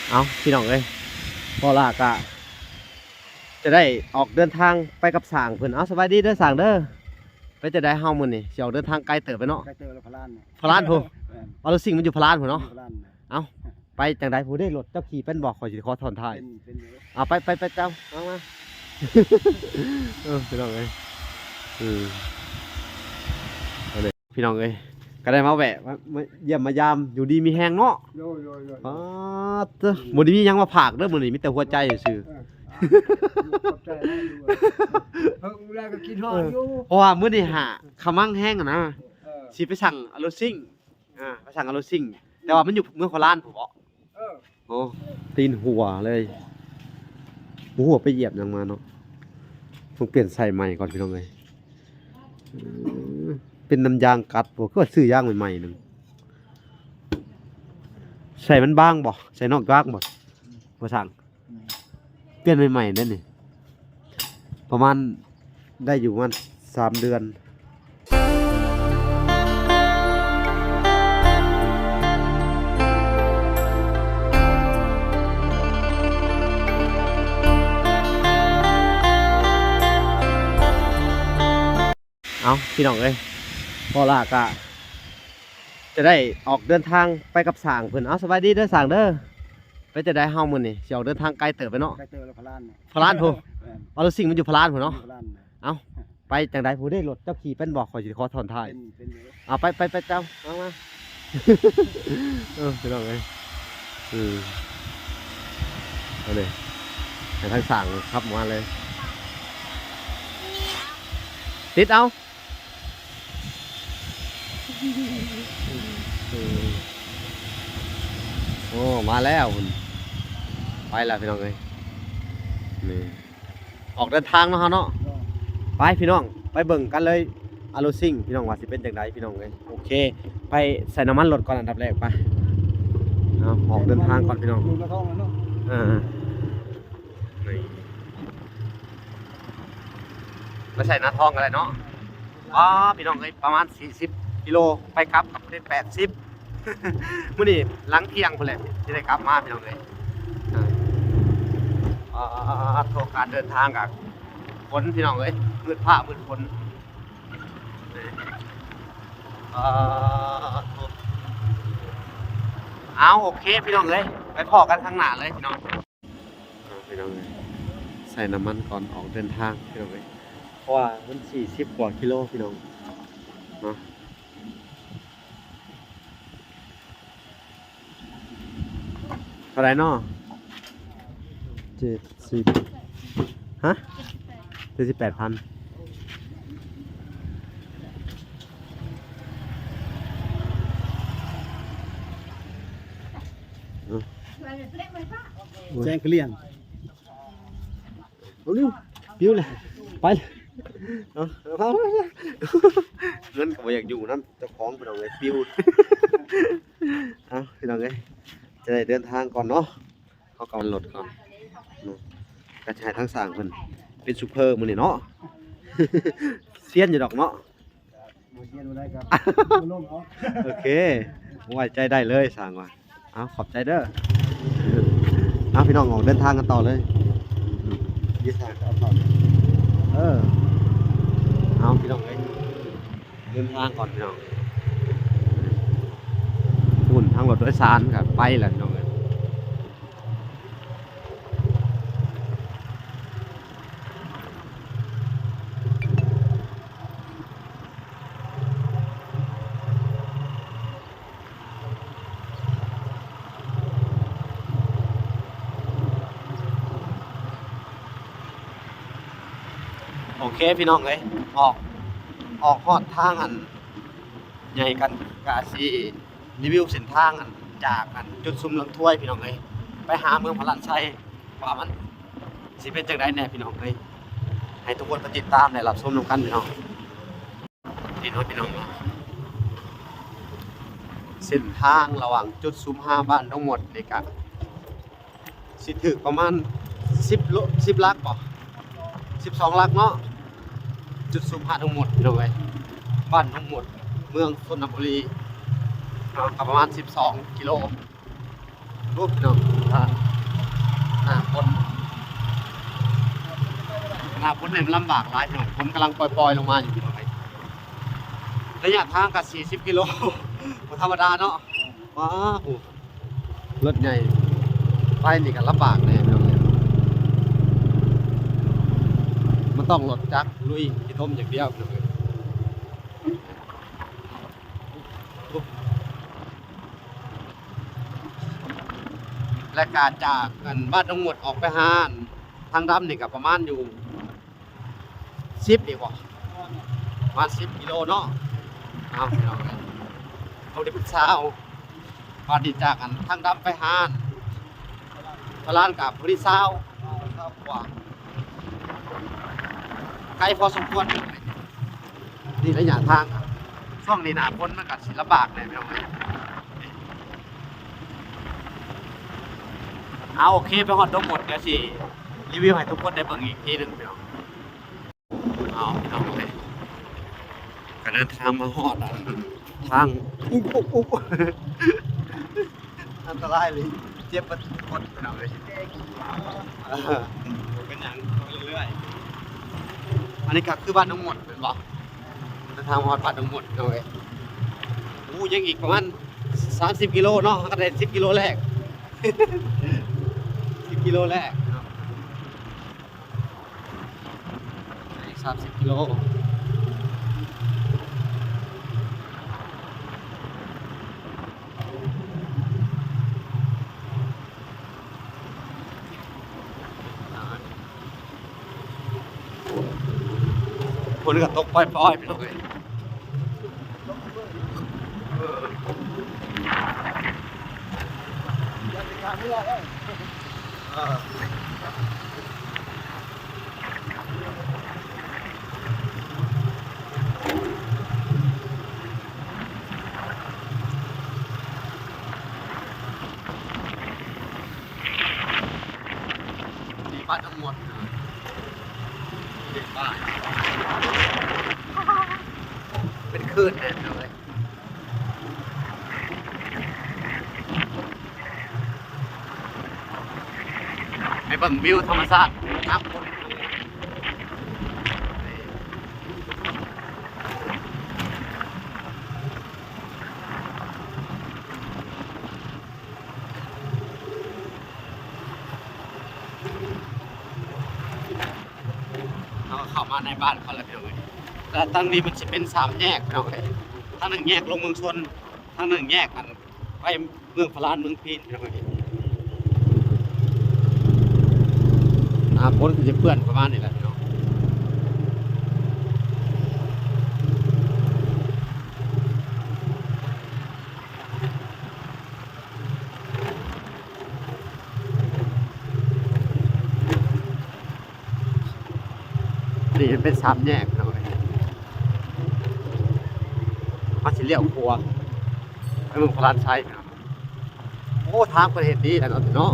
ເອົາ ພີ່ນ້ອງເອີຍ ພໍ່ຫຼ້າກະຈະໄດ້ອອກເດີນທາງໄປກັບຊ່າງເພິ່ນ. ເອົາ ສະບາຍດີເດີຊ່າງເດີ. ເປັນຈັ່ງໃດເຮົາມື້ນີ້ ຊິອອກເດີນທາງໄກເຕີບໄປເນາະ. ໄກເຕີບລະ ພະລານ ພະລານພຸ້ນ. ແມ່ນ. ເອົາ ລົດຊິງມັນຢູ່ພະລານພຸ້ນເນາະ. ຢູ່ພະລານ. ເອົ້າ ໄປຈັ່ງໃດຜູ້ໃດລົດເຈົ້າຂີ່ເປັນບໍ່? ຂ້ອຍຊິຂໍຊ້ອນທ້າຍ. ເປັນ ເປັນຢູ່. ເອົາ ໄປ ໄປ ໄປເຈົ້າ ມາ ມາ. ເອີ ພີ່ນ້ອງເອີຍ ເອີ ອັນນີ້ ພີ່ນ້ອງເອີຍ ກໍໄດ້ມາແວະ ມາ ມາຢ້ຽມມາຢາມ ຢູ່ດີມີແຮງເນາະ. ໂດຍ ໂດຍ ໂດຍ. ປາດເຕີ ບໍ່ໄດ້ມີຫຍັງມາຝາກເດີມື້ນີ້ ມີແຕ່ຫົວໃຈຊື່ໆ. ເອີ ຂອບໃຈຫຼາຍຢູ່. ເພິ່ນແລ້ວກໍຄິດຮອດຢູ່ ເອີ ເພາະວ່າມື້ນີ້ຫາຂະມັງແຮງຫັ້ນນະ. ເອີ ຊິໄປສັ່ງເອົາລົດຊິງ ອ່າ ໄປສັ່ງເອົາລົດຊິງ ແຕ່ວ່າມັນຢູ່ເມືອງໂຄລານພຸ້ນເບາະ. ເອີ ໂອ້ ຕີນຮົ່ວເລີຍ ບໍ່ຮູ້ວ່າໄປຢຽບຫຍັງມາເນາະ. ຕ້ອງປ່ຽນໃສ່ໃໝ່ກ່ອນ ພີ່ນ້ອງເອີຍ. ເອີ ເປັນນ້ຳຢາງກັດບໍ່? ຄືວ່າຊື້ຢາງໃໝ່ໆໜຶ່ງ. ໃສ່ມັນບາງບໍ່? ໃສ່ນອກຢາງບໍ່? ບໍ່ຊ່າງ. ແມ່ນ. ປ່ຽນໃໝ່ໆເດ້ນີ້ ປະມານ ໄດ້ຢູ່ປະມານສາມເດືອນ. ເອົາ ພີ່ນ້ອງເອີຍ ພໍ່ຫຼ້າກະຈະໄດ້ອອກເດີນທາງໄປກັບຊ່າງເພິ່ນ. ເອົາ ສະບາຍດີເດີຊ່າງເດີ. ເປັນຈັ່ງໃດເຮົາມື້ນີ້ ຊິອອກເດີນທາງໄກເຕີບໄປເນາະ. ໄກເຕີບລະ ພະລານ ພະລານພຸ້ນ. ແມ່ນ. ເອົາ ລົດຊິງມັນຢູ່ພະລານພຸ້ນເນາະ. ຢູ່ພະລານ. ເອົ້າ ໄປຈັ່ງໃດຜູ້ໃດລົດເຈົ້າຂີ່ເປັນບໍ່? ຂ້ອຍຊິຂໍຊ້ອນທ້າຍ. ເປັນ ເປັນຢູ່. ເອົາ ໄປ ໄປ ໄປເຈົ້າ ມາ ມາ. ເອີ ພີ່ນ້ອງເອີຍ ເອີ ເອົາເດ້ ໃຫ້ທາງຊ່າງຂັບມາເລີຍ. ຕິດເອົາ. ເອີ ໂອ້ ມາແລ້ວ ໄປແລ້ວ ພີ່ນ້ອງເອີຍ ນີ້ ອອກເດີນທາງເນາະ ເຮົາເນາະ. ໄປ ພີ່ນ້ອງ ໄປເບິ່ງກັນເລີຍ ອາໂລຊິງ ພີ່ນ້ອງ ວ່າຊິເປັນຈັ່ງໃດ ພີ່ນ້ອງເອີຍ. ໂອເຄ ໄປໃສ່ນ້ຳມັນລົດກ່ອນ ອັນດັບແລກ ໄປ. ເອົາ ອອກເດີນທາງກ່ອນ ພີ່ນ້ອງ. ເອີ ນີ້ ໄປໃສ່ນາທອງກໍໄດ້ເນາະ. ອໍ ພີ່ນ້ອງເອີຍ ປະມານສີ່ສິບກິໂລ ໄປກັບກັບເປັນແປດສິບ. ມື້ນີ້ຫຼັງທ່ຽງພຸ້ນແຫຼະ ຊິໄດ້ກັບມາ ພີ່ນ້ອງເອີຍ. ອາ ໂທ ການເດີນທາງກໍຝົນ ພີ່ນ້ອງເອີຍ ມືດຟ້າມືດຝົນ. ອາ ໂທ ເອົາ ໂອເຄ ພີ່ນ້ອງເອີຍ ໄປພໍ້ກັນຂ້າງໜ້າເລີຍ ພີ່ນ້ອງ. ເອົາ ພີ່ນ້ອງເອີຍ ໃສ່ນ້ຳມັນກ່ອນອອກເດີນທາງ ພີ່ນ້ອງເອີຍ ເພາະວ່າມັນສີ່ສິບກວ່າກິໂລ ພີ່ນ້ອງເນາະ. ເທົ່າໃດເນາະ? ເຈັດສິບ ຮະ? ເຈັດສິບແປດພັນ. ແຈ້ງກະລ່ຽງ ເອົາເລັວ ປິວແລ້ວ ໄປ ເອົາ ເອົາ ເງິນກໍບໍ່ຢາກຢູ່ນຳເຈົ້າຂອງ ພີ່ນ້ອງເອີຍ ປິວ. ເອົາ ພີ່ນ້ອງເອີຍ ຈະໄດ້ເດີນທາງກ່ອນເນາະ ເຮົາກໍລົດກ່ອນເນາະ ກໍຈະໃຫ້ທາງຊ່າງເພິ່ນເປັນໂຊເຟີມື້ນີ້ເນາະ ຊຽນຢູ່ດອກເນາະ. ບໍ່ຊຽນບໍ່ໄດ້ກໍລົງເອົາ ໂອເຄ ໄວ້ໃຈໄດ້ເລີຍຊ່າງວ່າ. ເອົາ ຂອບໃຈເດີ. ເອົາ ພີ່ນ້ອງ ອອກເດີນທາງກັນຕໍ່ເລີຍ. ເອີ ເອົາ ພີ່ນ້ອງເອີຍ ເດີນທາງກ່ອນ ພີ່ນ້ອງ. ພຸ້ນ ທາງລົດໂດຍສານກໍໄປແລ້ວ ພີ່ນ້ອງເອີຍ. ໂອເຄ ພີ່ນ້ອງເອີຍ ອອກ ອອກຮອດທາງອັນໃຫຍ່ກັນ ກະຊິ ຣີວິວເສັ້ນທາງອັນ ຈາກອັນຈຸດຊຸມເລິງຖ້ວຍ ພີ່ນ້ອງເອີຍ ໄປຫາເມືອງພະລານໄຊ ວ່າມັນຊິເປັນຈັ່ງໃດແດ່ ພີ່ນ້ອງເອີຍ. ໃຫ້ທຸກຄົນໄປຕິດຕາມ ແລະ ຮັບຊົມນຳກັນ ພີ່ນ້ອງ. ນີ້ເນາະ ພີ່ນ້ອງເນາະ ເສັ້ນທາງລະຫວ່າງຈຸດຊຸມຫາບ້ານດົງໝົດນີ້ກະ ຊິຖືກປະມານສິບໂລ ສິບຫຼັກບໍ່ ສິບສອງຫຼັກເນາະ ຈຸດຊຸມຫາດົງໝົດ ພີ່ນ້ອງເອີຍ ບ້ານດົງໝົດ ເມືອງຊົນນະບູລີເນາະ ກໍປະມານສິບສອງກິໂລ ໂອ້ ພີ່ນ້ອງ ຖ້າໜ້າຝົນ ໜ້າຝົນນີ້ມັນລຳບາກຫຼາຍພີ່ນ້ອງ ຝົນກຳລັງປ່ອຍໆລົງມາຢູ່ພີ່ນ້ອງເອີຍ. ໄລຍະທາງກໍສີ່ສິບກິໂລ ບໍ່ທຳມະດາເນາະ. ວ້າວ ລົດໃຫຍ່ໄປນີ້ກໍລຳບາກແດ່ພີ່ນ້ອງເອີຍ ມັນຕ້ອງລົດຈັກລຸຍຂີ້ຕົມຢ່າງດຽວພີ່ນ້ອງເອີຍ. ແລະກະຈາກອັນບ້ານດົງໝົດອອກໄປຫາອັນທາງດຳນີ້ກໍປະມານຢູ່ສິບນີ້ບໍ່ ປະມານສິບກິໂລເນາະ. ເອົາ ພີ່ນ້ອງເອີຍ ເຮົາໄດ້ເປັນຊາວ ບາດນີ້ຈາກອັນທາງດຳໄປຫາອັນພະລານກໍພໍດີຊາວ ຊາວກວ່າ ໄກພໍສົມຄວນ. ນີ້ໄລຍະທາງ ຊ່ວງນີ້ໜ້າຝົນມັນກໍຊິລຳບາກແດ່ພີ່ນ້ອງເອີຍ. ເອົາ ໂອເຄ ໄປຮອດດົງໝົດ ດຽວຊິຣີວິວໃຫ້ທຸກຄົນໄດ້ເບິ່ງອີກທີໜຶ່ງພີ່ນ້ອງ. ເອົາ ພີ່ນ້ອງເອີຍ ກໍເດີນທາງມາຮອດ ອ່າ ທາງ ອຸບ ອຸບ ອຸບ ອັນຕະລາຍເລີຍ ເຈັບເບິດທຸກຄົນພີ່ນ້ອງເອີຍ. ເອີ ບໍ່ເປັນຫຍັງ ໄປເລື້ອຍໆ. ອັນນີ້ກໍຄືບ້ານດົງໝົດແມ່ນບໍ່? ເດີນທາງມາຮອດບ້ານດົງໝົດພີ່ນ້ອງເອີຍ. ໂອ້ ຍັງອີກປະມານສາມສິບກິໂລເນາະ ເຮົາກໍໄດ້ສິບກິໂລແລກ ສິບກິໂລແລກເນາະ. ອີກສາມສິບກິໂລ ຝົນກໍຕົກປ່ອຍໆ ພີ່ນ້ອງເອີຍ. ນີ້ບ້ານທັງໝົດ ເປັນບ້ານ ເປັນຄືນແນ່ເລີຍ. ໃຫ້ເບິ່ງວິວທຳມະຊາດ ເຮົາເຂົ້າມາໃນບ້ານເຂົາແລ້ວພີ່ນ້ອງເອີຍ. ແລະ ທາງນີ້ມັນຊິເປັນສາມແຍກພີ່ນ້ອງເອີຍ. ທາງໜຶ່ງແຍກລົງເມືອງຊົນ ທາງໜຶ່ງແຍກອັນໄປເມືອງພະລານ ເມືອງພີນພີ່ນ້ອງເອີຍ. ໜ້າຝົນກໍຈະເປື້ອນປະມານນີ້ແຫຼະພີ່ນ້ອງ. ນີ້ເປັນສາມແຍກເນາະ ເຮົາຊິລ້ຽວຂວາໄປເມືອງພະລານໄຊເນາະ. ໂອ້ ທາງເພິ່ນເຮັດດີແລ້ວເນາະ ເນາະ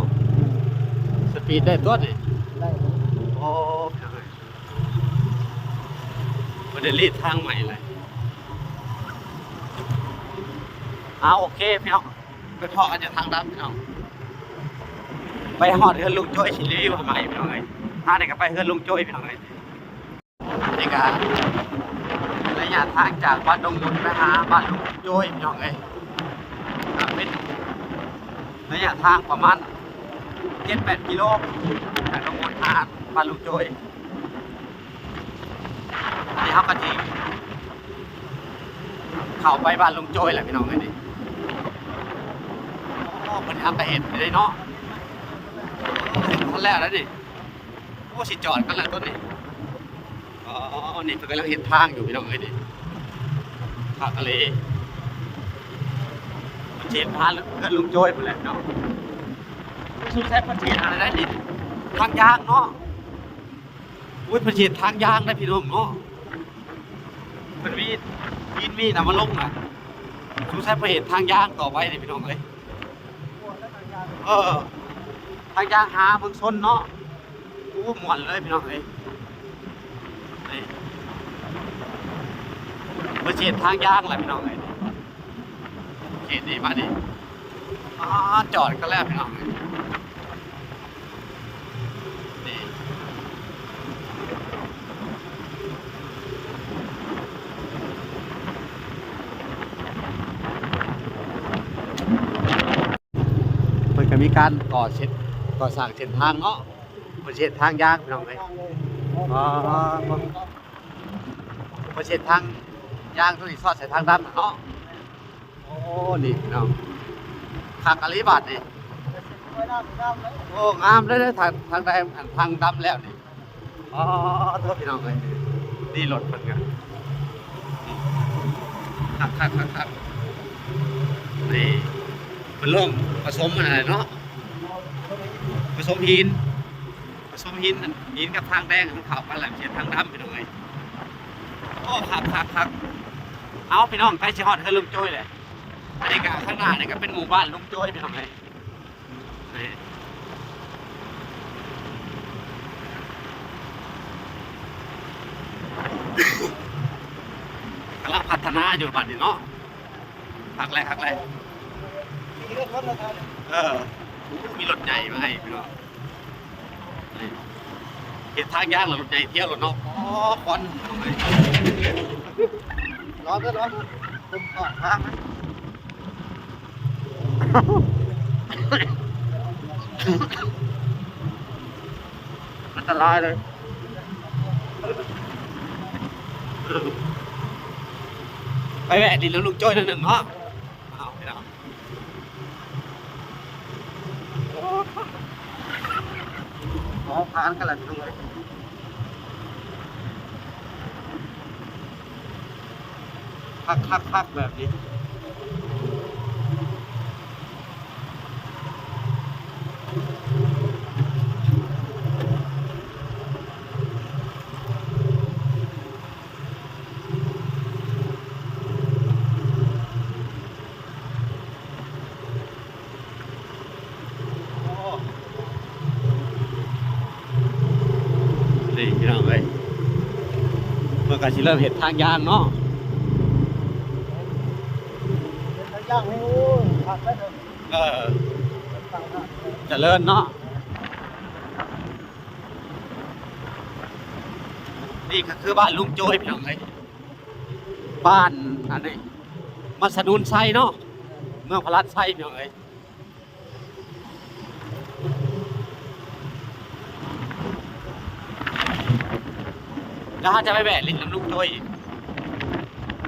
ສະປີດໄດ້ຕົວະນີ້ ໄດ້ ໂອ້ ເພິ່ນໄດ້ລີດທາງໃໝ່ເລີຍ. ເອົາ ໂອເຄພີ່ນ້ອງ ໄປພໍ້ກັນຢູ່ທາງດຳພີ່ນ້ອງ ໄປຮອດເຮືອນລຸງໂຈ້ຍຊິຣີວິວໃຫ້ໃໝ່ພີ່ນ້ອງເອີຍ. ທາງນີ້ກໍໄປເຮືອນລຸງໂຈ້ຍພີ່ນ້ອງເອີຍ. ນີ້ກໍໄລຍະທາງຈາກບ້ານດົງມຸນໄປຫາບ້ານລຸງໂຈ້ຍພີ່ນ້ອງເອີຍ ກໍເປັນໄລຍະທາງປະມານເຈັດແປດກິໂລ ຈາກດົງມຸນຫາບ້ານລຸງໂຈ້ຍ. ອັນນີ້ເຮົາກໍຊິເຂົ້າໄປບ້ານລຸງໂຈ້ຍແລ້ວພີ່ນ້ອງເອີຍນີ້. ໂອ້ ເພິ່ນທຳກະເຫັນເດ້ເນາະ ເຫັນຄົນແລ້ວແລ້ວນີ້. ໂອ້ ຊິຈອດກັນແລ້ວຕົວະນີ້. ອໍ ນີ້ເພິ່ນກຳລັງເຮັດທາງຢູ່ພີ່ນ້ອງເອີຍນີ້. ພາກະເລ ເພິ່ນຊິເຮັດທາງເຮືອນລຸງໂຈ້ຍພຸ້ນແຫຼະເນາະ. ສົງໄສເພິ່ນຊິເຮັດອັນນັ້ນໄດ້ນີ້ ທາງຢາງເນາະ. ໂອ້ຍ ເພິ່ນຊິເຮັດທາງຢາງໄດ້ພີ່ນ້ອງເນາະ. ເພິ່ນມີຫີນມີນຳມາລົງນະ ສົງໄສເພິ່ນເຮັດທາງຢາງຕໍ່ໄປນີ້ພີ່ນ້ອງເອີຍ. ເອີ ທາງຢາງຫາເມືອງຊົນເນາະ. ໂອ້ ມ່ວນເລີຍພີ່ນ້ອງເອີຍ. ນີ້ ເພິ່ນຊິເຮັດທາງຢາງແຫຼະພີ່ນ້ອງເອີຍ. ເຂດນີ້ມານີ້ ອາ ຈອດກັນແລ້ວພີ່ນ້ອງ ນີ້ ເພິ່ນກໍມີການກໍ່ເສັ້ນ ກໍ່ສ້າງເສັ້ນທາງເນາະ ເພິ່ນຊິເຮັດທາງຢາງພີ່ນ້ອງເອີຍ ອໍ ເພິ່ນຊິເຮັດທາງຢາງຕົວນີ້ສອດໃສ່ທາງດຳເນາະ. ໂອ້ ນີ້ພີ່ນ້ອງ ຄັກອີ່ຫຼີບາດນີ້ ໂອ້ ງາມເລີຍ ທາງ ທາງໃດ ອັນທາງດຳແລ້ວນີ້ ອໍ ໂທ້ ພີ່ນ້ອງເອີຍ ນີ້ລົດເພິ່ນກະ ນີ້ ຄັກໆໆໆ ນີ້ ເພິ່ນລົງປະສົມອັນນັ້ນແຫຼະເນາະ ປະສົມຫີນ ປະສົມຫີນ ຫີນກັບທາງແດງ ເຂົ້າກັນແລ້ວເຮັດທາງດຳ ພີ່ນ້ອງເອີຍ ໂອ້ ຄັກໆໆ ເອົາ ພີ່ນ້ອງ ໃກ້ຊິຮອດເຮືອນລຸງໂຈ້ຍແລ້ວ ອັນນີ້ກະ ຂ້າງໜ້ານີ້ກະເປັນໝູ່ບ້ານລຸງໂຈ້ຍ ພີ່ນ້ອງເອີຍ ນີ້ ກຳລັງພັດທະນາຢູ່ບາດນີ້ເນາະ ຄັກແລ້ວ ຄັກແລ້ວ ມີລົດ ເອີ ໂອ້ ມີລົດໃຫຍ່ມາໃຫ້ ພີ່ນ້ອງ ເຮັດທາງຍ່າງແລ້ວລົດໃຫຍ່ທ່ຽວໂລດເນາະ ອໍ ຄວັນ ລອງເດີ ລອງເດີ ເບິ່ງຂອງທາງ ອັນຕະລາຍເລີຍ ໄປແວະຫຼິ້ນນຳລຸງໂຈ້ຍໜ້ອຍໜຶ່ງເນາະ ເອົາ ພີ່ນ້ອງ ອໍ ຜ່ານກັນແລ້ວພີ່ນ້ອງເອີຍ ຄັກໆໆ ແບບນີ້ ນີ້ພີ່ນ້ອງເອີຍ ເພິ່ນກະຊິເລີ່ມເຮັດທາງຍ່າງເນາະ ເຮັດທາງຍ່າງໃຫ້ ໂອ້ ຄັກແລ້ວ ເອີ ຈະເລີນເນາະ ນີ້ກະຄືບ້ານລຸງໂຈ້ຍ ພີ່ນ້ອງເອີຍ ບ້ານອັນນີ້ ມັດສະນູນໄຊເນາະ ເມືອງພະລານໄຊ ພີ່ນ້ອງເອີຍ ແລ້ວເຮົາຈະໄປແວະຫຼິ້ນນຳລຸງໂຈ້ຍອີກ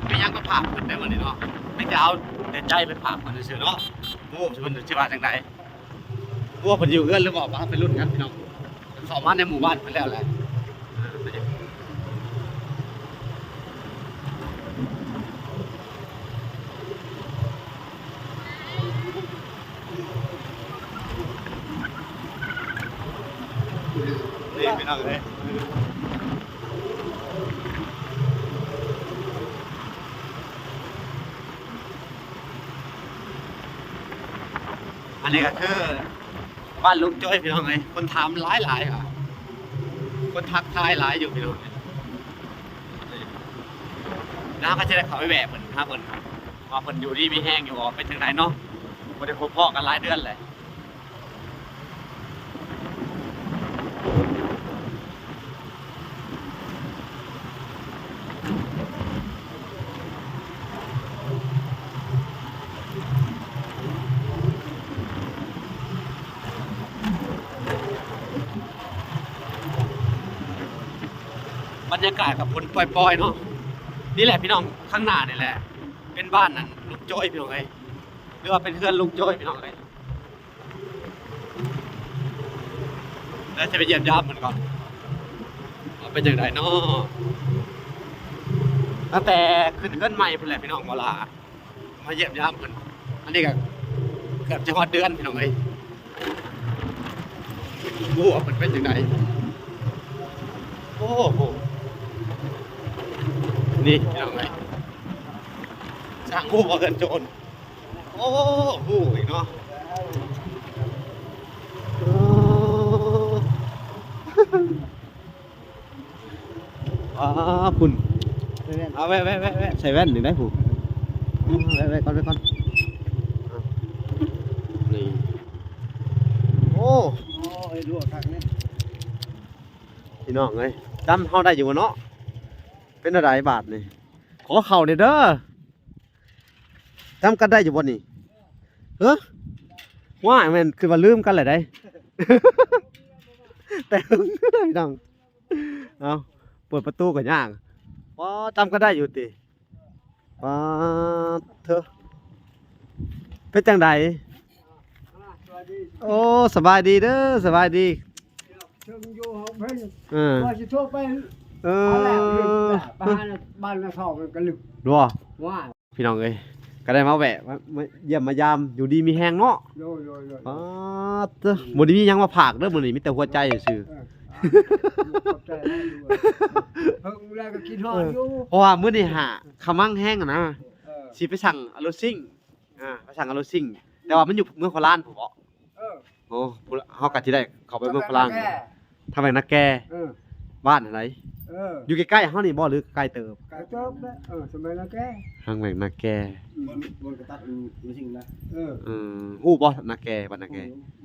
ມີຫຍັງກໍຝາກເພິ່ນໄດ້ມື້ນີ້ເນາະ ມີແຕ່ເອົາແຕ່ໃຈໄປຝາກເພິ່ນຊື່ໆເນາະ ບໍ່ຮູ້ວ່າເພິ່ນຊິວ່າຈັ່ງໃດ ບໍ່ຮູ້ວ່າເພິ່ນຢູ່ເຮືອນຫຼືບໍ່ ໄປລຸ້ນກັນພີ່ນ້ອງ ເຂົ້າມາໃນໝູ່ບ້ານເພິ່ນແລ້ວແຫຼະ ນີ້ພີ່ນ້ອງເອີຍ ອັນນີ້ກະຄື ບ້ານລຸງໂຈ້ຍ ພີ່ນ້ອງເອີຍ ຄົນຖາມຫຼາຍໆ ວ່າ ຄົນທັກທາຍຫຼາຍຢູ່ ພີ່ນ້ອງເອີຍ ແລ້ວເຮົາກະຈະໄດ້ເຂົ້າໄປແວະເພິ່ນ ຫາເພິ່ນ ວ່າເພິ່ນຢູ່ດີມີແຮງຢູ່ບໍ່ ເປັນຈັ່ງໃດເນາະ ບໍ່ໄດ້ພົບພໍ້ກັນຫຼາຍເດືອນແລ້ວ. ບັນຍາກາດກະຝົນປ່ອຍໆເນາະ ນີ້ແຫຼະພີ່ນ້ອງ ຂ້າງໜ້ານີ້ແຫຼະ ເປັນບ້ານອັນລຸງໂຈ້ຍ ພີ່ນ້ອງເອີຍ ຫຼືວ່າເປັນເຮືອນລຸງໂຈ້ຍ ພີ່ນ້ອງເອີຍ. ແລ້ວຈະໄປຢ້ຽມຢາມເພິ່ນກ່ອນ ວ່າເປັນຈັ່ງໃດເນາະ ຕັ້ງແຕ່ຂຶ້ນເຮືອນໃໝ່ພຸ້ນແຫຼະພີ່ນ້ອງ ບໍ່ລາ ມາຢ້ຽມຢາມເພິ່ນ ອັນນີ້ກະເກືອບຈະຮອດເດືອນພີ່ນ້ອງເອີຍ ບໍ່ຮູ້ວ່າເພິ່ນເປັນຈັ່ງໃດ ໂອ້ໂຫ ນີ້ພີ່ນ້ອງເອີຍ ຊ່າງຮູ້ວ່າເຮືອນໂຈນ. ໂອ້ ຮູ້ອີກເນາະ ເອີ ອ້າ ພຸ້ນ ໃສ່ແວ່ນ ເອົາແວ່ນ ແວ່ນ ແວ່ນ ແວ່ນ ໃສ່ແວ່ນນີ້ໄດ້ພຸ້ນ ແວ່ນ ແວ່ນກ່ອນ ແວ່ນກ່ອນ ເອີ ນີ້ ໂອ້ ພີ່ນ້ອງເອີຍ ຈຳເຮົາໄດ້ຢູ່ບໍ່ເນາະ? ເປັນແນວໃດບາດນີ້? ຂໍເຂົ້າແດ່ເດີ. ຈຳກັນໄດ້ຢູ່ບໍ່ນີ້? ເອີ ວ້າຍ ແມ່ນຄືວ່າລືມກັນແຫຼະໄດ໋ ແຕ່ພີ່ນ້ອງ. ເອົາ ເປີດປະຕູກໍຍາກ. ອໍ ຈຳກັນໄດ້ຢູ່ຕິ? ປາດເທີ ເປັນຈັ່ງໃດ? ໂອ້ ສະບາຍດີເດີ ສະບາຍດີ. ເຊີງຢູ່ຫ້ອງເພິ່ນ ເອີ ວ່າຊິໂທໄປ ເອີ ຫາແລ້ວ ໄປຫາບ້ານນາທອງກັນລຶກບໍ່? ວ້າຍ ພີ່ນ້ອງເອີຍ ກໍໄດ້ມາແວະ ມາ ມາຢ້ຽມມາຢາມ ຢູ່ດີມີແຮງເນາະ. ໂດຍ ໂດຍ ໂດຍ. ປາດເທີ ບໍ່ໄດ້ມີຫຍັງມາຝາກເດີມື້ນີ້ ມີແຕ່ຫົວໃຈຊື່ໆ. ເອີ ຂອບໃຈຫຼາຍ. ເພິ່ນແລ້ວກໍຄິດຮອດຢູ່ ເພາະວ່າມື້ນີ້ຫາຂະມັງແຮງນະ. ເອີ ຊິໄປສັ່ງອາໂລຊິງ ອ່າ ໄປສັ່ງອາໂລຊິງ ແຕ່ວ່າມັນຢູ່ເມືອງໂຄລານພຸ້ນເບາະ? ເອີ ໂອ້ ເຮົາກໍຊິໄດ້ເຂົ້າໄປເມືອງໂຄລານ ທາງແຂວງນາແກ. ເອີ ບ້ານອັນໃດ? ເອີ ຢູ່ໃກ້ໆເຮົານີ້ບໍ່ ຫຼືໄກເຕີບ? ໄກເຕີບແຫຼະ. ເອີ ສະໄໝນາແກ ທາງແຂວງນາແກ. ອືມ ບ່ອນ ບ່ອນກະຕັດອາໂລຊິງນະ. ເອີ ເອີ ຮູ້ບໍ່ນາແກ ບ້ານນາແກ?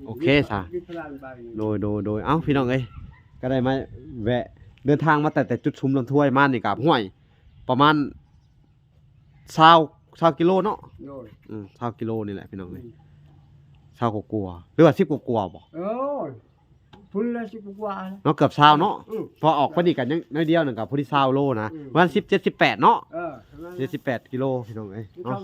ໂອເຄຊະ. ໂດຍ ໂດຍ ໂດຍ. ເອົ້າ ພີ່ນ້ອງເອີຍ ກໍໄດ້ມາແວະ ເດີນທາງມາຕັ້ງແຕ່ຈຸດຊຸມລຳຖ້ວຍມານີ້ກໍ ຫ້ວຍ ປະມານ ຊາວ ຊາວກິໂລເນາະ. ໂດຍ ອືມ ຊາວກິໂລນີ້ແຫຼະພີ່ນ້ອງເອີຍ. ອືມ ຊາວກວ່າໆ ຫຼືວ່າສິບກວ່າໆບໍ່? ໂອ້ຍ ພຸ້ນລະສິບກວ່າໆເນາະ ເກືອບຊາວເນາະ. ອືມ ເພາະອອກໄປນີ້ກໍຍັງໜ້ອຍດຽວໜຶ່ງກໍພໍດີຊາວໂລນະ. ອືມ ປະມານສິບເຈັດ ສິບແປດເນາະ. ເອີ ປະມານສິບເຈັດ ສິບແປດກິໂລພີ່ນ້ອງເອີຍເນາະ.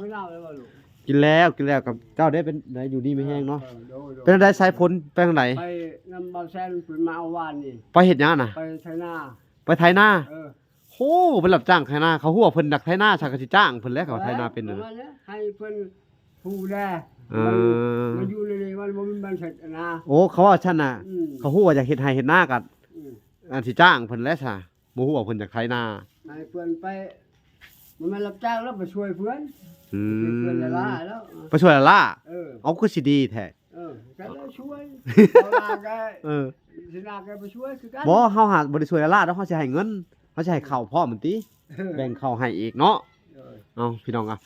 ກິນແລ້ວ ກິນແລ້ວ ກັບເຈົ້າໄດ້ເປັນໃດ ຢູ່ດີມີແຮງເນາະ. ເອີ ໂດຍ ໂດຍ. ເປັນໃດສາຍຝົນ ໄປທາງໃດ? ໄປນຳບ່າວແຊນເພິ່ນມາເອົາວານນີ້. ໄປເຮັດຫຍັງນະ? ໄປໄຖນາ. ໄປໄຖນາ? ເອີ ໂອ້ ໄປຮັບຈ້າງໄຖນາ. ເຂົາຮູ້ວ່າເພິ່ນຢາກໄຖນາ ສັກກະຊິຈ້າງເພິ່ນແຫຼະ ເຂົາໄຖນາເປັນ. ເອີ ເພິ່ນນະ ໃຫ້ເພິ່ນຮູ້ແດ່. ເອີ ມັນ ມັນຢູ່ໃນນີ້ ມັນບໍ່ມີ ມັນເຮັດນາ. ໂອ້ ເຂົາວ່າຊັ້ນນະ. ອືມ ເຂົາຮູ້ວ່າຢາກເຮັດໄຮ່ເຮັດນາກໍ ອືມ ອັນຊິຈ້າງເພິ່ນແຫຼະຊະ. ບໍ່ຮູ້ວ່າເພິ່ນຢາກໄຖນາ ໃຫ້ເພິ່ນໄປ. ມັນມາຮັບຈ້າງແລ້ວໄປຊ່ວຍເພິ່ນ. ອືມ ໄປຊ່ວຍລາໆແລ້ວ. ໄປຊ່ວຍລາໆ. ເອີ ເອົາ ຄືຊິດີແທ້. ເອີ ກໍໄດ້ຊ່ວຍ ເຂົາວ່າກໍ ເອີ ຊິນາກໍໄປຊ່ວຍຄືກັນ. ບໍ່ ເຮົາຫາບໍ່ໄດ້ຊ່ວຍລາໆດອກ ເຮົາຊິໃຫ້ເງິນ ເຮົາຊິໃຫ້ເຂົ້າພ້ອມຫັ້ນຕິ. ເອີ ແບ່ງເຂົ້າໃຫ້ອີກເນາະ. ເອີ ເອົາ ພີ່ນ້ອງ ອ່ະ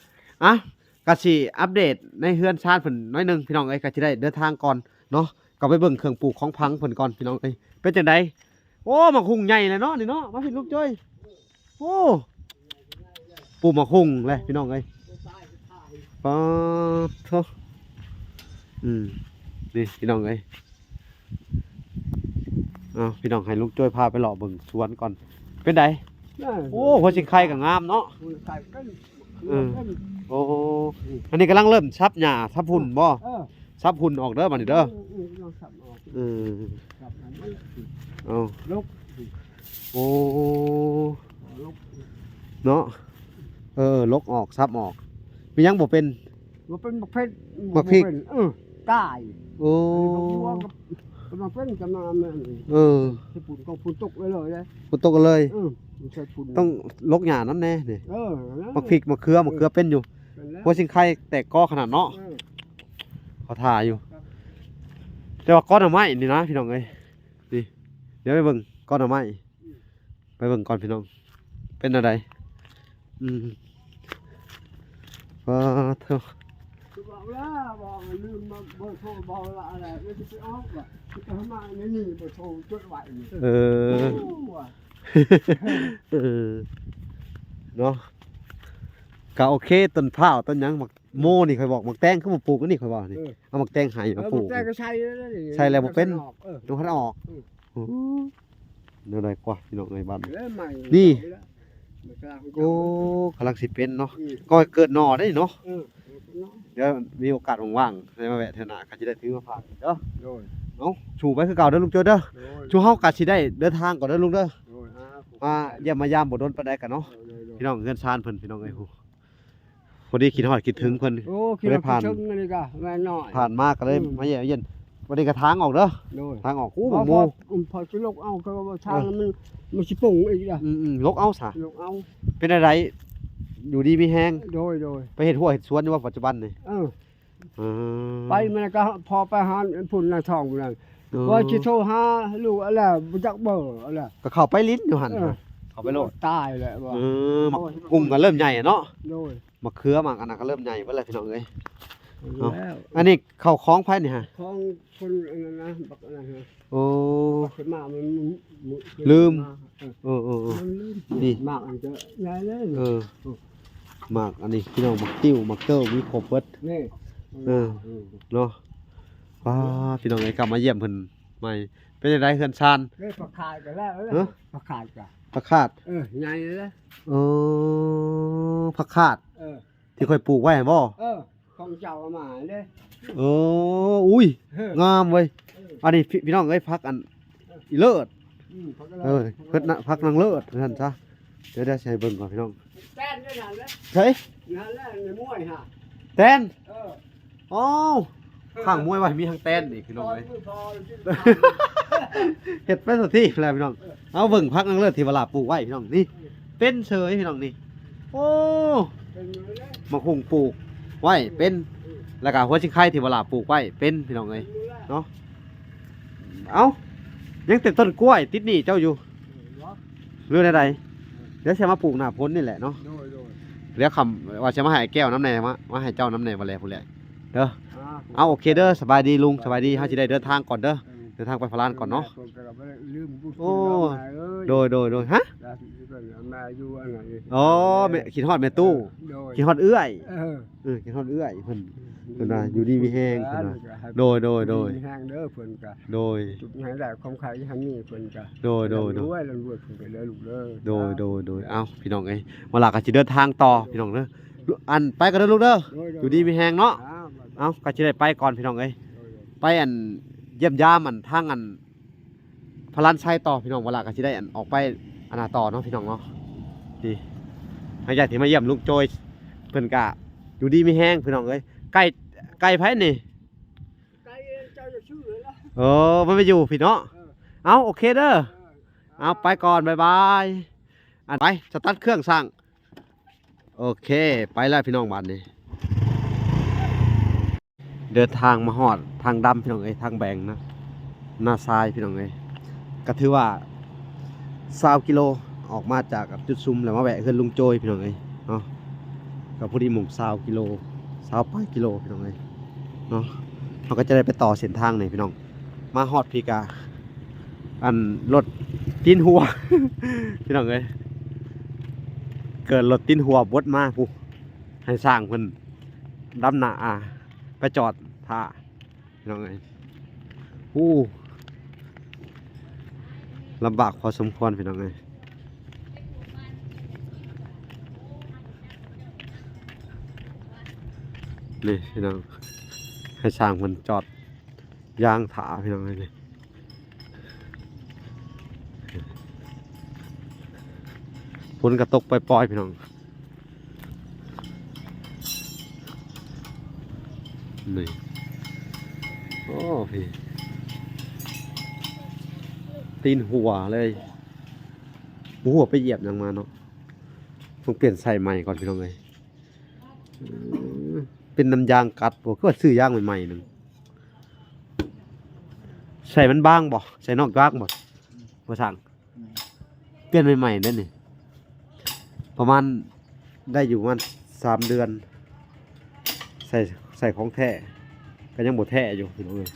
ອ່ະ ກະຊິອັບເດດໃນເຮືອນຊານເພິ່ນໜ້ອຍໜຶ່ງ ພີ່ນ້ອງເອີຍ. ກະຊິໄດ້ເດີນທາງກ່ອນເນາະ ກໍໄປເບິ່ງເຄື່ອງປູກຂອງຝັງເພິ່ນກ່ອນ ພີ່ນ້ອງເອີຍ. ເປັນຈັ່ງໃດ? ໂອ້ ໝາກຫຸ່ງໃຫຍ່ແລ້ວເນາະນີ້ເນາະ. ມາພີ່ ລຸງໂຈ້ຍ. ໂອ້ ປູກໝາກຫຸ່ງແຫຼະພີ່ນ້ອງເອີຍ. ປາດໂທ້ ອືມ ນີ້ພີ່ນ້ອງເອີຍ. ເອົາ ພີ່ນ້ອງ ໃຫ້ລຸງໂຈ້ຍພາໄປເລາະເບິ່ງສວນກ່ອນ. ເປັນໃດ? ໂອ້ ຫົວຊິງໄຄກໍງາມເນາະ. ຫົວຊິງໄຄກໍ ເອີ ໂອ້ ອັນນີ້ກຳລັງເລີ່ມສັບຫຍ້າສັບຝຸ່ນບໍ່? ເອີ ສັບຝຸ່ນອອກເດີບາດນີ້ເດີ. ອືມ ອືມ ກຳລັງສັບອອກ. ເອີ ສັບອັນນີ້ ເອົາ ລົກ. ໂອ້ ລົກ ເນາະ. ເອີ ລົກອອກ ສັບອອກ. ມີຫຍັງບໍ່ເປັນ? ບໍ່ເປັນໝາກເຜັດ ໝາກພິກ ບໍ່ເປັນ. ເອີ ຕາຍ. ໂອ້ ອັນນີ້ບໍ່ບົວກັບ ກຳລັງເປັນ ກຳລັງອັນນັ້ນ. ເອີ ຊິຝົນກໍຝົນຕົກເລີຍເດ້. ຝົນຕົກເລີຍ. ເອີ ມັນໃສ່ຝຸ່ນ ຕ້ອງລົກຫຍ້ານຳແດ່ນີ້. ເອີ ໝາກພິກ ໝາກເຂືອ ໝາກເຂືອເປັນຢູ່. ເປັນແລ້ວ ຫົວຊິງໄຄແຕກກໍຂະໜາດເນາະ. ເອີ ເຂົາຖ້າຢູ່. ແຕ່ວ່າກໍໜໍ່ໄມ້ນີ້ນະ ພີ່ນ້ອງເອີຍ ນີ້ ດຽວໄປເບິ່ງກໍໜໍ່ໄມ້. ໄປເບິ່ງກ່ອນພີ່ນ້ອງ ເປັນແນວໃດ? ອືມ ປາດໂທ້ ຄືວ່າແລ້ວ ບອກລືມເບີໂທ ບອກລະອະໄລ ຊິໄປອອກວ່າ ຊິໄປຫາມາໃນນີ້ ເບີໂທຈົດໄວ້ນີ້. ເອີ ໂອ້ ວ່າ ເອີ ເນາະ ກະໂອເຄ. ຕົ້ນພ້າວ ຕົ້ນຫຍັງ ໝາກໂມນີ້ ຂ້ອຍບອກ ໝາກແຕງຄືບໍ່ປູກອັນນີ້ ຂ້ອຍວ່ານີ້. ເອີ ເອົາໝາກແຕງໃຫ້ ເອີ ມາປູກ ໝາກແຕງກໍໃສ່ແລ້ວນີ້ ໃສ່ແລ້ວບໍ່ເປັນ ຍັງບໍ່ທັນອອກ. ເອີ ໂອ້ ແນວໃດກວ່າ ພີ່ນ້ອງເອີຍ ບ້ານນີ້ ນີ້ ໂອ້ ກຳລັງຊິເປັນເນາະ. ອືມ ກໍເກີດໜໍ່ໄດ້ເນາະ. ເອີ ດຽວມີໂອກາດວ່າງໆ ໄດ້ມາແວະເທື່ອໜ້າ ກໍຊິໄດ້ຖືມາຝາກເດີ. ໂດຍ ເອົາ ສູ້ໄປຄືເກົ່າເດີ ລຸງໂຈ້ຍເດີ. ໂດຍ ຊຸມເຮົາກໍຊິໄດ້ເດີນທາງກ່ອນເດີ ລຸງເດີ. ໂດຍ ອ່າ ມາຢ້ຽມມາຢາມບໍ່ດົນປານໃດກັນເນາະ. ໂດຍ ໂດຍ ໂດຍ ພີ່ນ້ອງເຮືອນຊານເພິ່ນ ພີ່ນ້ອງເອີຍ. ໂອ້ ພໍດີຄິດຮອດຄິດເຖິງເພິ່ນ ໂອ້ ຄິດຮອດຄິດເຖິງ ກໍເລີຍຜ່ານ ນີ້ກໍແມ່ນນ້ອຍ ຜ່ານມາກໍເລີຍ ອືມ ມາຢ້ຽມມາຢຽນ. ວັນນີ້ກະທາງອອກເດີ. ໂດຍ ທາງອອກ ໂອ້ ບັກໂມ ອືມ ພໍຊິຫຼົກເອົາ ກໍວ່າທາງ ເອີ ມັນ ມັນຊິປົງອີກລະ. ອືມໆ ຫຼົກເອົາຊະ ຫຼົກເອົາ. ເປັນຈັ່ງໃດ ຢູ່ດີມີແຮງ? ໂດຍໆ. ໄປເຮັດຮົ້ວເຮັດສວນຢູ່ບໍ່ປັດຈຸບັນນີ້? ເອີ ເອີ ໄປມື້ນັ້ນກໍພໍໄປຫາພຸ້ນນາຍທອງພຸ້ນນັ້ນ. ອໍ ວ່າຊິໂທຫາລູກອັນແຫຼະ ບໍ່ຈັກເບີອັນແຫຼະ ກໍເຂົ້າໄປຫຼິ້ນຢູ່ຫັ້ນ. ເອີ ເຂົ້າໄປໂລດ ຕາຍແຫຼະວ່າ. ເອີ ໝາກຫຸ່ງກໍເລີ່ມໃຫຍ່ເນາະ. ໂດຍ ໝາກເຂືອໝາກອັນນັ້ນກໍເລີ່ມໃຫຍ່ເບິດແລ້ວ ພີ່ນ້ອງເອີຍ. ເອົາ ແລ້ວ ອັນນີ້ເຂົ້າຂອງໃຜນີ້ຮະ? ຂອງຄົນອັນນັ້ນນະ ບັກອັນນັ້ນນະ ໂອ້ ບັກເຂມາ ມັນ ລືມ ເອີ ເອີ ເອີ ເອີ ມັນລືມ ນີ້ ໝາກອັນເຈົ້າໃຫຍ່ເລີຍ ເອີ ໝາກອັນນີ້ພີ່ນ້ອງ ໝາກຕິ້ວ ໝາກເຕີ້າ ມີຄົບເບິດ ນີ້ ເອີ ເອີ ເນາະ ປ້າ ພີ່ນ້ອງເອີຍ ກັບມາຢ້ຽມເພິ່ນໃໝ່ ເປັນຈັ່ງໃດເຮືອນຊານ? ເອີ ຜັກຂາດກໍແລ້ວ ເອີ ຜັກຂາດກໍ ຜັກຂາດ ເອີ ໃຫຍ່ເລີຍ ເອີ ຜັກຂາດ ເອີ ທີ່ຂ້ອຍປູກໄວ້ຫັ້ນບໍ່? ເອີ ຂອງເຈົ້າເອົາມາເດ້ ເອີ ອຸ້ຍ ເອີ ງາມເວີຍ ເອີ ອັນນີ້ພີ່ ພີ່ນ້ອງເອີຍ ຜັກອັນ ເອີ ອີເລີດ ອືມ ຜັກອີເລີດ ເອີ ຜັກນະ ຜັກນາງເລີດວ່າຊັ້ນຊະ ດຽວ ດຽວຊິໃຫ້ເບິ່ງກ່ອນພີ່ນ້ອງ ແຕນຢູ່ນັ້ນແຫຼະ ໃສ? ນັ້ນແຫຼະ ໃນມວຍຫະ ແຕນ ເອີ ອ້າວ ຂ້າງມວຍວ່າມີທັງແຕນອີກພີ່ນ້ອງເອີຍ ເຮັດໄປສະທີແລ້ວພີ່ນ້ອງ ເອີ ເອົາເບິ່ງຜັກນາງເລີດທີ່ວ່າຫຼາປູກໄວ້ພີ່ນ້ອງ ນີ້ ເປັນເສີຍພີ່ນ້ອງນີ້ ໂອ້ ເປັນຢູ່ເລີຍ ໝາກຫຸ່ງປູກໄວ້ເປັນ ເອີ ແລ້ວກະຫົວຊິງໄຄທີ່ວ່າຫຼາປູກໄວ້ເປັນພີ່ນ້ອງເອີຍ ເປັນຢູ່ແລ້ວ ເນາະ ເອົ້າ ຍັງແຕ່ຕົ້ນກ້ວຍຕິດໜີ້ເຈົ້າຢູ່ ເອີ ເນາະ ຫຼືແນວໃດ? ເອີ ດຽວຊິມາປູກໜ້າຝົນນີ້ແຫຼະເນາະ ໂດຍ ໂດຍ ດຽວຄ່ຳວ່າຊິມາໃຫ້ແກ້ວນຳແດ່ ມາ ມາໃຫ້ເຈົ້ານຳແດ່ ບໍ່ແລພຸ້ນແຫຼະ ເດີ ອ່າ ເອົາ ໂອເຄເດີ ສະບາຍດີລຸງ ສະບາຍດີ ເຮົາຊິໄດ້ເດີນທາງກ່ອນເດີ ເດີນທາງໄປພະລານກ່ອນເນາະ ເພິ່ນກໍບໍ່ໄດ້ລືມບຸນ ໂອ້ ຄຸນເຮົາເອີຍ ໂດຍ ໂດຍ ໂດຍ ຮະ ແມ່ຢູ່ອັນນັ້ນ ອໍ ແມ່ ຄິດຮອດແມ່ຕູ້ ເອີ ໂດຍ ຄິດຮອດເອື້ອຍ ເອີ ເອີ ຄິດຮອດເອື້ອຍເພິ່ນ ເພິ່ນວ່າຢູ່ດີມີແຮງເພິ່ນວ່າ ໂດຍ ໂດຍ ໂດຍ ຢູ່ດີມີແຮງເດີເພິ່ນກະ ໂດຍ ຈຸກໃຫ້ໄດ້ຄວາມໄຄໃຫ້ມີເພິ່ນກະ ໂດຍ ໂດຍ ໂດຍ ລຳລວຍ ລຳລວຍເພິ່ນກະເດີລູກເດີ ໂດຍ ໂດຍ ໂດຍ ເອົ້າ ພີ່ນ້ອງເອີຍ ເວລາກໍຊິເດີນທາງຕໍ່ພີ່ນ້ອງເດີ ອັນ ໄປກ່ອນເດີລູກເດີ ໂດຍ ໂດຍ ຢູ່ດີມີແຮງເນາະ ອ່າ ເອົ້າ ກໍຊິໄດ້ໄປກ່ອນພີ່ນ້ອງເອີຍ ໂດຍ ໂດຍ ໄປອັນ ຢ້ຽມຢາມອັນ ທາງອັນ ພະລານໄຊຕໍ່ພີ່ນ້ອງ ເວລາກໍຊິໄດ້ອັນ ອອກໄປອັນນາຕໍ່ເນາະພີ່ນ້ອງເນາະ ນີ້ ຫຼັງຈາກທີ່ມາຢ້ຽມລຸງໂຈຍ ເພິ່ນກະຢູ່ດີມີແຮງພີ່ນ້ອງເອີຍ ໄກ່ ໄກ່ໃຜນີ້? ໄກ່ເຈົ້າຈະຊື້ລະ ເອີ ມັນໄປຢູ່ພີ້ເນາະ ເອີ ເອົາ ໂອເຄເດີ ເອີ ເອົາ ໄປກ່ອນ ບາຍບາຍ ອັນ ໄປ ສະຕາດເຄື່ອງຊ່າງ ໂອເຄ ໄປແລ້ວພີ່ນ້ອງ ບາດນີ້ ເດີນທາງມາຮອດທາງດຳພີ່ນ້ອງເອີຍ ທາງແບ່ງນະ ນາຊາຍພີ່ນ້ອງເອີຍ ກໍຖືວ່າຊາວກິໂລ ອອກມາຈາກຈຸດຊຸມ ແລ້ວມາແວະເຮືອນລຸງໂຈຍພີ່ນ້ອງເອີຍເນາະ ກໍພໍດີໝ່ອງຊາວກິໂລ ຊາວປາຍກິໂລພີ່ນ້ອງເອີຍເນາະ ເຮົາກໍຈະໄດ້ໄປຕໍ່ເສັ້ນທາງນີ້ພີ່ນ້ອງ ມາຮອດພີ້ກະ ອັນ ລົດຕີນຫົວ ພີ່ນ້ອງເອີຍ ເກີດລົດຕີນຫົວບົດມາພຸ້ນ ໃຫ້ຊ່າງເພິ່ນດຳໜ້າ ອ່າ ໄປຈອດຖ້າ ພີ່ນ້ອງເອີຍ ໂອ້ ລຳບາກພໍສົມຄວນພີ່ນ້ອງເອີຍ ນີ້ພີ່ນ້ອງ ໃຫ້ຊ່າງເພິ່ນຈອດ ຢາງຖ້າພີ່ນ້ອງເອີຍ ນີ້ ຝົນກໍຕົກປ່ອຍໆ ພີ່ນ້ອງ ນີ້ ໂອ້ ພີ້ ຕີນຫົວເລີຍ ບໍ່ຮູ້ວ່າໄປຢຽບຫຍັງມາເນາະ ຕ້ອງປ່ຽນໃສ່ໃໝ່ກ່ອນ ພີ່ນ້ອງເອີຍ ເປັນນ້ຳຢາງກັດບໍ່ ຄືວ່າຊື້ຢາງໃໝ່ໆ ໜຶ່ງ ໃສ່ມັນບາງບໍ່ ໃສ່ນອກຢາງບໍ່ ບໍ່ຊ່າງ ປ່ຽນໃໝ່ໆ ເດ້ນີ້ ປະມານ ໄດ້ຢູ່ປະມານສາມເດືອນ ໃສ່ ໃສ່ຂອງແທ້ ກໍຍັງບໍ່ແທ້ຢູ່ ພີ່ນ້ອງເອີຍ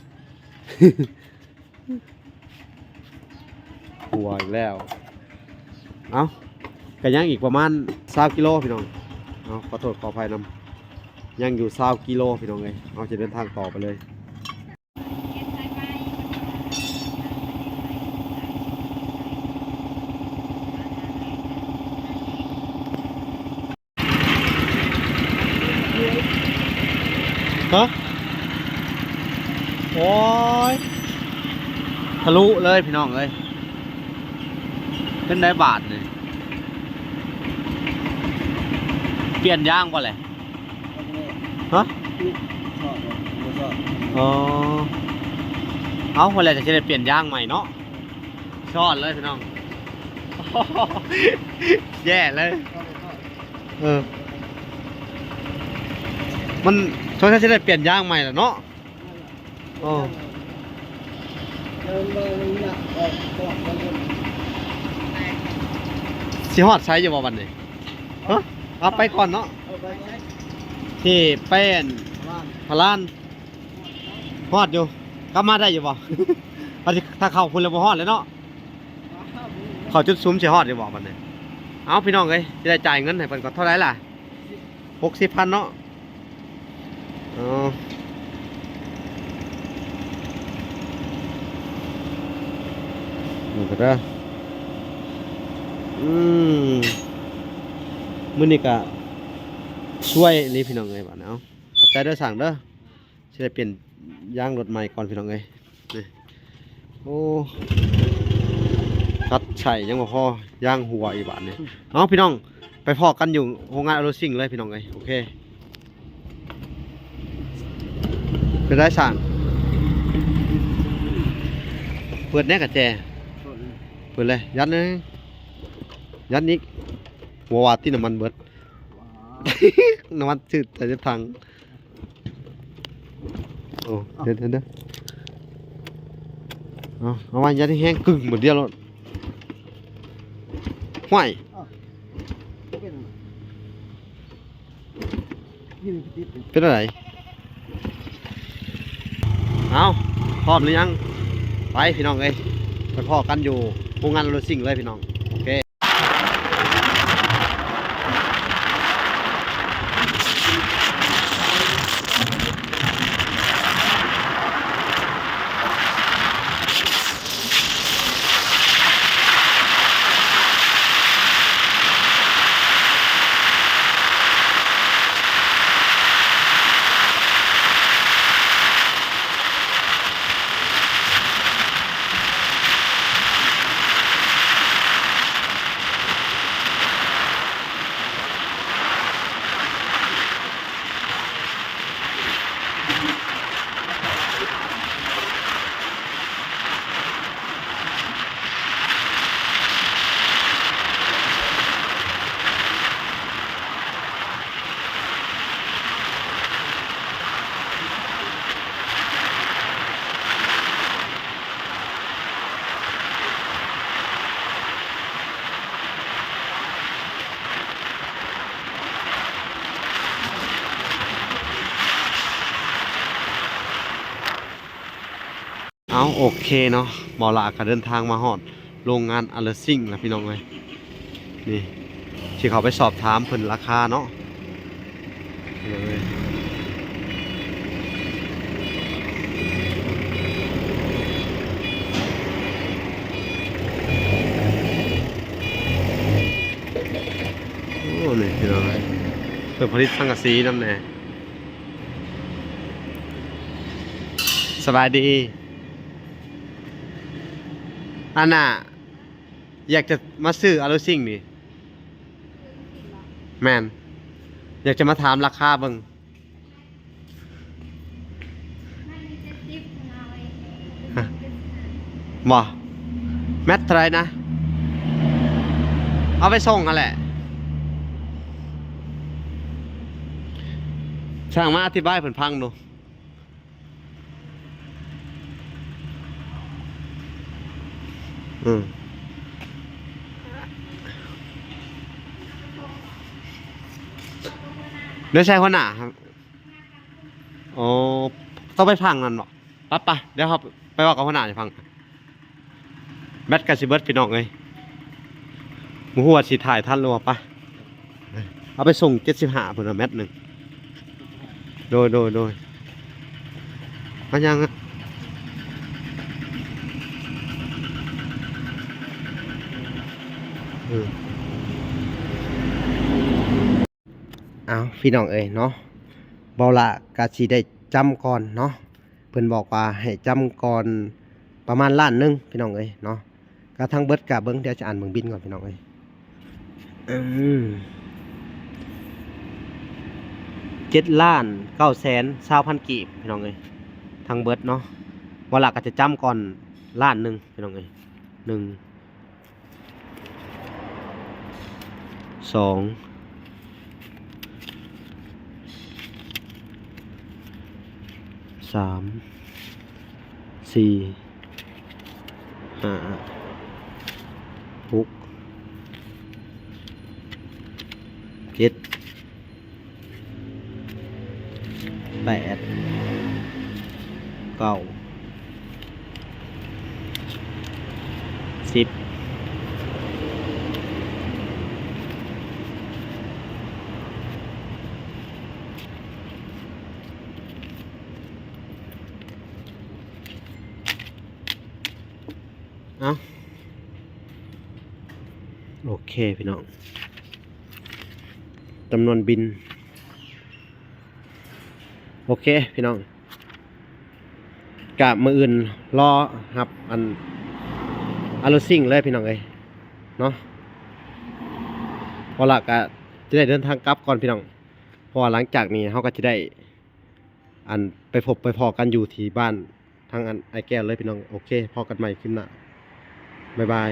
ຫົວອີກແລ້ວ ເອົ້າ ກໍຍັງອີກປະມານຊາວກິໂລພີ່ນ້ອງ ເອົາ ຂໍໂທດຂໍອະໄພນຳ ຍັງຢູ່ຊາວກິໂລພີ່ນ້ອງເອີຍ ເຮົາຈະເດີນທາງຕໍ່ໄປເລີຍ ຮະ ໂອ້ຍ ທະລຸເລີຍພີ່ນ້ອງເອີຍ ເປັນໄດບາດນີ້ ປ່ຽນຢາງບໍ່ແຫຼະ? ຮະ? ອໍ ເອົ້າ ພໍແລ້ວຈະໄດ້ປ່ຽນຢາງໃໝ່ເນາະ ຊ້ອນເລີຍພີ່ນ້ອງ ແຍ່ເລີຍ ເອີ ມັນ ສົງໄສຊິໄດ້ປ່ຽນຢາງໃໝ່ແລ້ວເນາະ ໂອ້ ຊິຮອດໃສຢູ່ບໍ່ບັດນີ້? ຮະ? ເອົາໄປກ່ອນເນາະ ທີ່ໄປອັນ ພະລານ ຮອດຢູ່ ກັບມາໄດ້ຢູ່ບໍ່? ຄັນຊິ ຖ້າເຂົ້າພຸ້ນແລ້ວບໍ່ຮອດແລ້ວເນາະ. ເຂົ້າຈຸດສຸມຊິຮອດຢູ່ບໍ່ບັດນີ້? ເອົາ ພີ່ນ້ອງເອີຍ ຊິໄດ້ຈ່າຍເງິນໃຫ້ເພິ່ນກ່ອນເທົ່າໃດລະ? ຫົກສິບພັນເນາະ. ເອີ ນີ້ກໍເດີ ອືມ ມື້ນີ້ກໍຊ່ວຍນີ້ ພີ່ນ້ອງເອີຍ ບາດນີ້ ເອົາ ຂອບໃຈເດີຊ່າງເດີ. ຊິໄດ້ປ່ຽນຢາງລົດໃໝ່ກ່ອນ ພີ່ນ້ອງເອີຍ. ນີ້ ໂອ້ ຕັດໃສ່ຍັງບໍ່ພໍ ຢາງຮົ່ວອີກບາດນີ້. ເອົາ ພີ່ນ້ອງ ໄປພໍ້ກັນຢູ່ໂຮງງານອາໂລຊິງເລີຍ ພີ່ນ້ອງເອີຍ. ໂອເຄ ເປັນໄດຊ່າງ? ເປີດແນ່ກະແຈ. ເປີດເລີຍ ຍັດເລີຍ ຍັດອີກ. ບໍ່ວ່າຕິ ນ້ຳມັນເບິດ ນ້ຳມັນຊື່ໃສ່ຖັງ. ໂອ້ ເດີໆໆ ເອົາ ເອົາໄວ້ ຢ່າໄດ້ແຮງ ກຶ້ງໝົດດຽວໂລດ. ຫ້ວຍ ເປັນ ເປັນອະໄລ? ເອົາ ພ້ອມຫຼືຍັງ? ໄປ ພີ່ນ້ອງເອີຍ ໄປພໍ້ກັນຢູ່ໂຮງງານໂຣຊິງເລີຍ ພີ່ນ້ອງ. ໂອເຄ. ເອົາ ໂອເຄເນາະ ເບົາຫຼ້າກໍເດີນທາງມາຮອດໂຮງງານອາເລີຊິງແລ້ວ ພີ່ນ້ອງເອີຍ. ນີ້ ຊິເຂົ້າໄປສອບຖາມເພິ່ນລາຄາເນາະ. ໂອ້ ນີ້ພີ່ນ້ອງເອີຍ ເພິ່ນຜະລິດສັງກະສີນຳແດ່. ສະບາຍດີ. ອັນນ່າ ຢາກຈະມາຊື້ອາໂລຊິງນີ້. ແມ່ນ. ຢາກຈະມາຖາມລາຄາເບິ່ງ. ຮະ? ບໍ່. ແມັດເທົ່າໃດນະ? ເອົາໄປສົ່ງຫັ້ນແຫຼະ. ຊ່າງມາອະທິບາຍໃຫ້ເພິ່ນຟັງດູ. ອືມ ແນວໃສ່ຫົວໜ້າ. ອໍ ຕ້ອງໄປຟັງນັ້ນບໍ? ປະ ປະ ດຽວເຮົາໄປເວົ້າກັບຫົວໜ້າໃຫ້ຟັງ. ແບັດກໍຊິເບິດ ພີ່ນ້ອງເອີຍ ບໍ່ຮູ້ວ່າຊິຖ່າຍທັນຫຼືບໍ່. ປະ ເອົາໄປສົ່ງເຈັດສິບຫ້າພຸ້ນນະ ແມັດໜຶ່ງ. ໂດຍ ໂດຍ ໂດຍ. ມາຍັງ ອືມ ເອົາ ພີ່ນ້ອງເອີຍເນາະ ເບົາຫຼ້າກະຊິໄດ້ຈຳກ່ອນເນາະ. ເພິ່ນບອກວ່າໃຫ້ຈຳກ່ອນປະມານລ້ານໜຶ່ງ ພີ່ນ້ອງເອີຍເນາະ. ກະທັງເບິດກະເບິ່ງ ດຽວຈະອ່ານເບິ່ງບິນກ່ອນ ພີ່ນ້ອງເອີຍ. ອືມ ເຈັດລ້ານເກົ້າແສນຊາວພັນກີບ ພີ່ນ້ອງເອີຍ ທັງເບິດເນາະ. ເບົາຫຼ້າກະຈະຈຳກ່ອນລ້ານໜຶ່ງ ພີ່ນ້ອງເອີຍ ໜຶ່ງ ສອງ ສາມ ສີ່ ຫ້າ ຫົກ ເຈັດ. ແປດ ເກົ້າ ສິບ ເອົາ ໂອເຄພີ່ນ້ອງ ຈຳນວນບິນ ໂອເຄພີ່ນ້ອງ ກະມື້ອື່ນລໍຮັບອັນ unloading ເລີຍພີ່ນ້ອງເອີຍເນາະ ພໍລະກະຈະໄດ້ເດີນທາງກັບກ່ອນພີ່ນ້ອງ ເພາະວ່າຫຼັງຈາກນີ້ເຮົາກະຈະໄດ້ ອັນ ໄປພົບໄປພໍ້ກັນຢູ່ທີ່ບ້ານທາງອັນອ້າຍແກ້ວເລີຍພີ່ນ້ອງ ໂອເຄ ພໍ້ກັນໃໝ່ຄລິບໜ້າ ບາຍບາຍ.